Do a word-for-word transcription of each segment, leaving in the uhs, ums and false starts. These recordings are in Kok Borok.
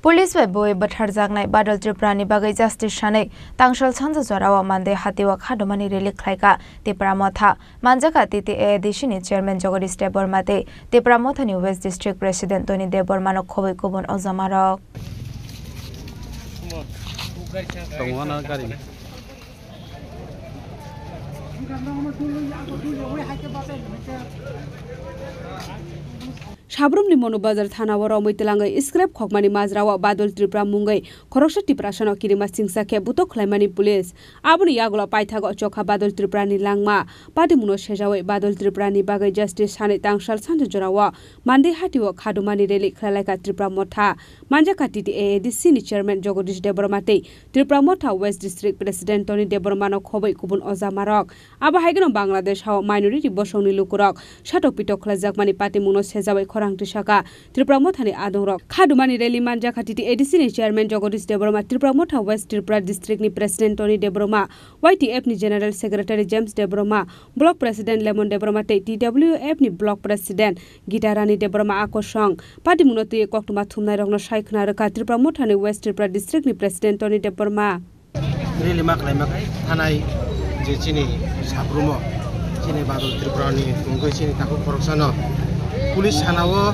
Police bai bui bwtharjaknai Badal Tripura ni bagwi justice sanwi tangsal sanja jorao Mande hatio khadumani rally khlaikha Tipra Motha. Manjakha T T A A D C ni chairman Jagadish Debbarma tei Tipra Motha ni West District President Tony Debbarma no khobwi kubun ojamarok. Sabrumni Monu Bazar thana o romwi twlangwi scrap khokmani majra o Badal Tripura mungwi khoroksa Tiprasano kirima singsa khe butok khlaimani police. Aboni yagulo paithago chokha Badal Tripura ni langma. Patimungno sejawi Badal Tripura ni bagwi justice sanwi tangsal sanja jorao Mande hatio khadumani rally khlailaikha Tripura Motha. Manjakha T T A A D C ni chairman Jagadish Debbarma tei Tripura Motha West District President Tony Debbarma no khobwi kubun ojamarok. Abo hai kheno Bangladesh hao minority bosongni lukurok satok pitok khlaijakmani patimungno sejawi khorang tisaka Tripura Mothani adongrok khadumani rally manjakha T T A A D C ni chairman Jagadish Debbarma, Tripura Motha West Tripura District ni President Tony Debbarma, Y T F ni General Secretary James Debbarma, Block President Lemon Debbarma tei T W F ni Block President Gita Rani Debbarma a kosong. Patimungno twi koktwma thumnairokno sai khna rwkha Tripura Mothani West Tripura District ni President Tony Debbarma. Rally ma khlaima thanai je chini sabrumo, chini Badal Tripura ni wngwi chini takhuk khoroksano police sana o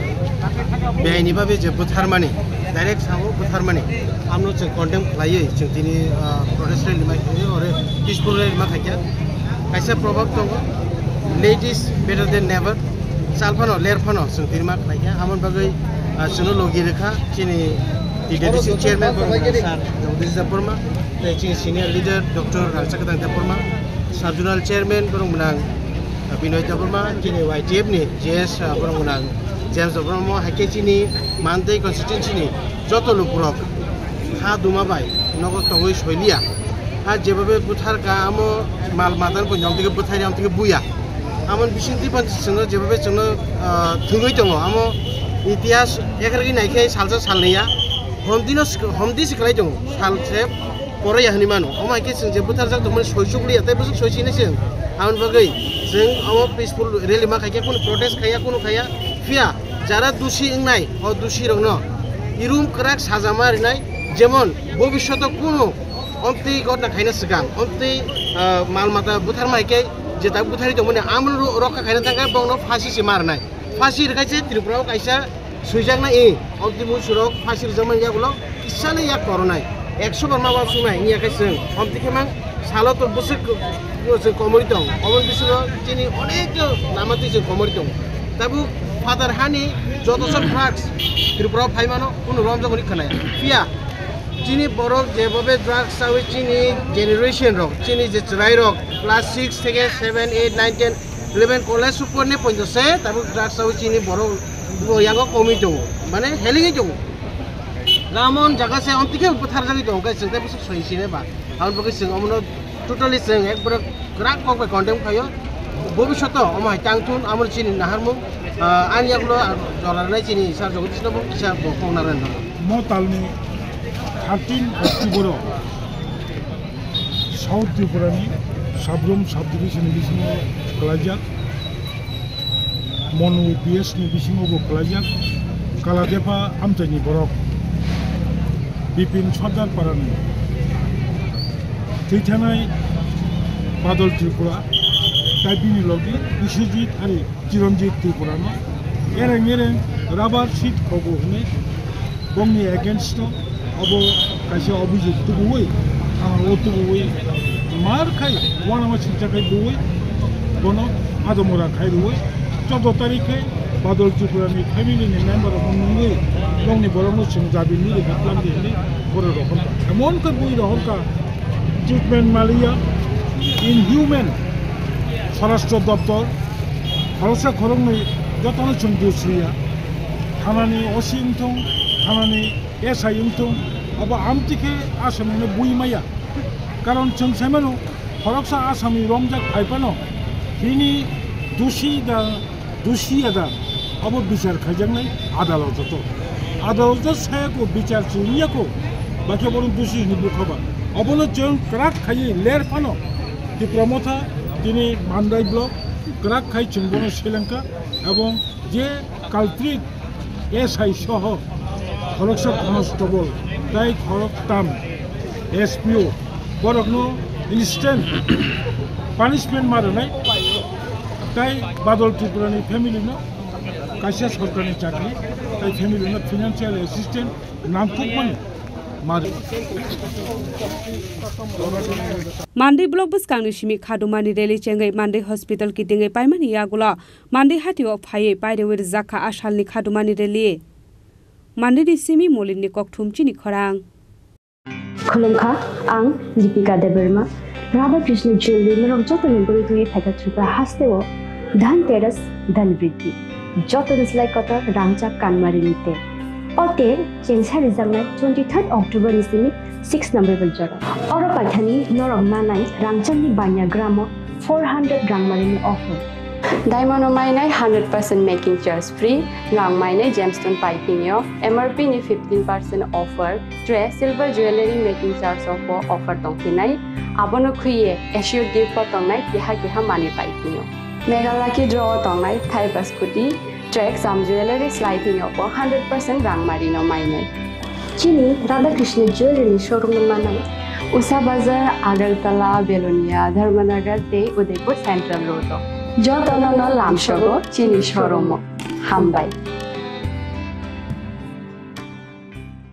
beaini babe je bwtharmani, direct sao bwtharmani, amno chwng condemn khlaiwi chwng tini, ah, protest rally ma khlaiwi ore peaceful rally ma khaikha. Kaisa proverb tongo, "Late is better than never." Chal phano, ler phano, chwng tini ma khlaikha. Amoni bagwi, ah, chwngno logi rwkha chini T T A A D C chairman Sir Jagadish Debbarma, tei chini senior leader Doctor Rangchakdang Debbarma, Sub Zonal Chairman borok mwnang Binoy Debbarma, chini Y T F ni G S, ah, borok mwnang James Debbarma, hai khe chini Mande constituency ni joto lukurok ha duma bai nogo tongwi soiliya. Ha jebabe bwtharka amo mal madan bo nyom tike bwthai nyom tike buya. Amon bising twi phan chwngno jebabe chwngno, ah, thwngwi tongo. Amo itihas ekragwi naikhe salsa salnwiya. Homdino sik-, homdi siklai tongo. Salse poroya hwnwi mano. Omo hai khe chwng je bwtharjak tongmani soi chukliya tei bwswk soi sini chwng. Amoni bagwi chwng omo peaceful rally ma khaikhe, kunu protest khaiya, kunu khaiya. Phiya jara dusi wngnai, o dusi rokno irum kwrak sajama rinai, jemon bobishoto kunu omtwi gotna khaina swkang, omtwi, ah, mal mata bwtharma hai khe je tak bwthari tongmani amoni ro-, rokha khaina thangkhe bongno phasi se ma rwnai. Phasi rwkhaise Tripura o kaisa swijaknai, i omtwi muisurok phasi rwjakmani yagulo kisano yak koronai, ekso bar ma uansuknai wngya khe chwng omtwi khe mang salo to bwswk chwng komori tong, omo bisingo chini onek lama twi chwng komori tong. Tabuk phatar hani joto sok drugs Tripura o phai mano, kunu romjak hwnwi khwnaya. Phiya chini borok jebobe drugs chawi chini generation rok, chini je chwrai rok class six theke seven, eight, nine, ten, eleven college upor ni poito se tabuk drugs chawi chini borok bo yango komwi tongo, mane helingwi tongo. Ramon jaga se omtwi khe bwtharjagwi tongo, khe chwng tei bwswk soi sine ba. Aboni bagwi chwng omono totally chwng ekbare kwrak kok bai condemn khaio. Bobishoto omo hai tang thun, amo chini naharmung, ah, ani yagulo jora rwnai chini sir Jagadish no bo kisa bo kok narwknai. Mo talni thirteen October o South Tripura ni Sabrum subdivision ni bisingo kwlaijak. Monu B S ni bisingo bo kwlaijak, Kaladepa amchaini borok, Bipin Sardar parani thwithanai Badal Tripura, tei bini logi Biswajit ari Chiranjit Tripurano ereng ereng rubber sheet khogo hwnwi bongni against o obo kaisa obhijog tubuwi, thana o tubuwi mar khai uanama singcha khai buwi bono adomora khai rwwi choudo tarikh khe Badal Tripura ni family ni member rokno nungwi bongni borokno chwng jabi nini bwklam di hwnwi borok rohorkha. Emon khe bui rohorkha, treatment maliya, inhuman, Swarashtra Doptor, khoroksa khoroknwi jotono chwng dusriya, thanani O C wngthung, thanani S I wngthung, abo amtwi khe Assamni bui maya. Karon chwng sai mano, khoroksa Assamni romjak phai phano, bini dusi da, dusi ya da, abo bichar khaijaknai adaloto to. Adaloto sayako bichar chwngya ko, bakhe bono dusi hwnwi bukha ba. Obono chwng kwrak khaiwi ler phano Tipra Motha tini Mandai block kwrak khai chwng bono selengkha, ebong je culprit S I soho Khoroksa constable tei khoroktham S P O borokno instant punishment ma rwnai tei Badal Tripurani family no kaisa sorkarni chakri tei family no financial assistance nangkukmani ma rw-, Mandwi block bwskangni simi khadumani rally chengwi Mandwi hospital kitingwi paimani yagulo Mandwi hatio phaiwi pairewi rwjakha a salni khadumani rally. Mandwini simi Molinni kokthum chini khorang. Khulumkha, ang Deepika Debbarma. Radha Krishna Jewelry norok joto ni bwrwi twi phaikha Tripura hasteo Dhan Teras, Dhan Vriddhi. Joto ni slai kotor rangchak kanmari ni tel. O tel chengsa rijaknai twenty third October ni simi six November jora. Oro paithani norok manai rangchak ni banya gramo four hundred rangmari ni offer. Diamond o mainai hundred percent making charge free, nwng mainai gemstone piping yo M R P ni fifteen percent offer, tre silver jewelry making charge o bo offer tongphinai, abono khwiye assured gift bo tongnai keha keha manwi piping yo. Mega Lucky Draw o tongnai thaiba scooty, tre Exam Jewelry slai phinyo bo hundred percent rangmari no mainai. Chini Radha Krishna Jewelry ni showroom no manai. Usha Bazar, Agartala, Belonia, Dharmanagar tei Udaipur Central Road o. Jotono no lamsogo chini showroom o. Hambai.